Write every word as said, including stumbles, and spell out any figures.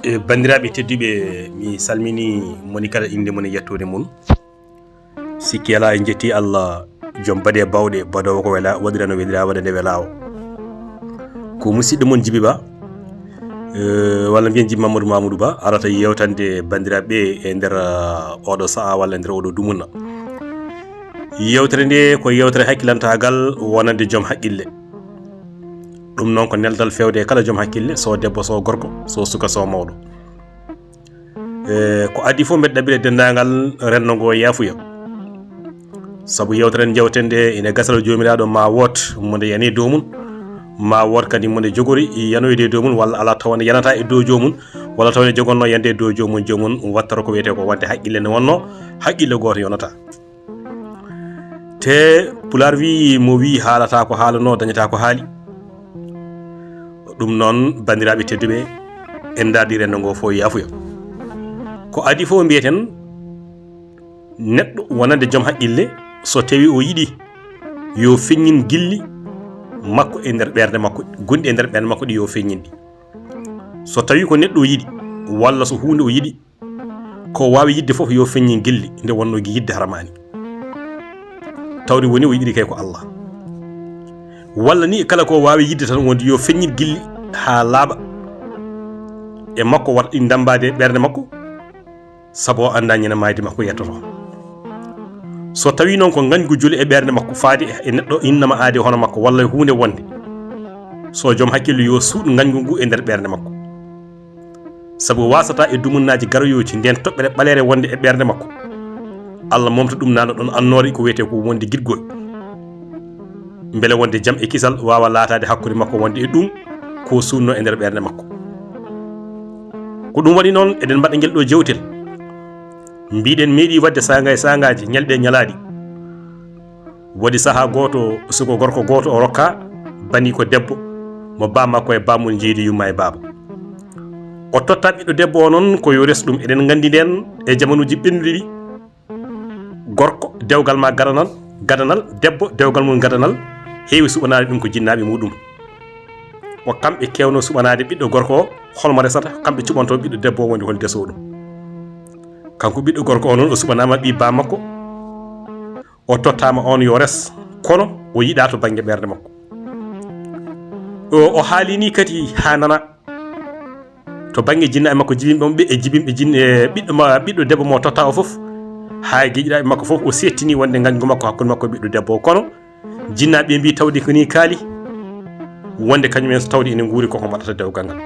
E, banndiraaɓe tedduɓe, mi salmini moni kala innde mum e yettoode mum. Sikki alaa, en njetti Allah, joom baɗe bawɗe, baɗoowo ko wela, waɗirano welira, waɗa nde welaawo. Ko musidɗo mon Jibi Ba, e, walla mbiyen Jibi Mamadou Mamadou Ba, arata yewtande banndiraaɓe e nder, ah, oɗo sa'a walla e nder oɗo dumunna. Yewtere nde ko yewtere hakkilantaagal wonande joom haqqille. Ɗum noon ko neldal fewde e kala joom hakkille, so debbo, so gorko, so suka, so mawɗo. E, ko adii fof mbeɗa ɗaɓɓira denndaangal renndo ngo yaafuya. Sabu yewtere nde njewten nde ina gasal Joomiraaɗo ma woot mo nde yani e dow mum, ma woot kadi mo nde jogori yanoyde e dow mum, walla alaa tawa nde yanata e dow joomum, walla tawa nde jogonnoo yande e dow joomum, joomum wattata ko wiyetee ko wonde haqqille nde wonnoo, haqqille gooto yonata. Te Pulaar wii, mo wii haalata ko haalanoo, dañata ko haali. Ɗum noon, banndiraaɓe tedduɓe, en ndaardi renndo ngo fof yaafuya. Ko adii fof mbiyeten, neɗɗo wonande joom haqqille, so tawi o yiɗi, yo feññin gilli makko e nder ɓernde makko, gonɗi e nder ɓernde makko ɗi yo feññin ɗi. So tawi ko neɗɗo o yiɗi, walla so huunde o yiɗi, ko waawi yiɗde fof yo feññin gilli, nde wonnoo gi yiɗde haramaani. Tawde woni o yiɗiri kay ko Allah. Walla ni kala ko waawi yiɗde tan wonde yo feññin gilli haa laaɓa e makko, wata ɗi ndambaade e ɓernde makko, sabu o anndaa ñande maayde makko yettoto. So tawi noon ko ngañgu joli e ɓernde makko faade e neɗɗo innama aade hono makko walla huunde wonde, so joom hakkille yo suuɗ ngañgu ngu e nder ɓernde makko. Sabu wasata e dumunnaaji garoyooji nden toɓɓere ɓaleere wonde e ɓernde makko, Allah momta ɗum nana ɗon annoore ko wiyetee ko wonde giɗgol. Mbele wonde jam e kisal waawa laataade hakkunde makko wonde e ɗum ko suuɗnoo e nder ɓernde makko. Ko ɗum waɗi noon eɗen mbaɗa ngel ɗo jewtel. Mbiɗen meeɗi waɗde saanga e saangaaji, ñalɗi e ñalaaɗi. Waɗi sahaa gooto, suko gorko gooto o rokka bani ko debbo, mo baa makko e bammum njeydi yumma e baaba. O totta ɓiɗɗo debbo o noon ko yo res ɗum. Eɗen nganndi nden e jamanuuji ɓennuɗi ɗi, gorko dewgal ma gadanal, gadanal, debbo dewgal mum gadanal, heewi suɓanaade ɗum ko jinnaaɓe muɗum. Ko kamɓe keewno suɓanaade ɓiɗɗo gorko o, holmo resata, kamɓe cuɓanto ɓiɗɗo debbo o wonde hol deso ɗum. Kanko ɓiɗɗo gorko o noon o suɓanaama ɓii baa makko, o tottaama on yo res, kono o yiɗaa to bannge ɓernde makko. O, o haali ni kadi haa nana to bannge jinnaaɓe makko jibinɓe mo ɓe, e jibinɓe jin-, e ɓiɗɗo ma, ɓiɗɗo debbo mo totta o fof, haa e giƴiraaɓe makko fof o seettini wonde ngañgu makko hakkunde makko e ɓiɗɗo debbo o, kono jinnaaɓe mbi tawde ko ni kaali, wonde kañum en so tawde ene nguuri koko mbaɗata dewgal ngal.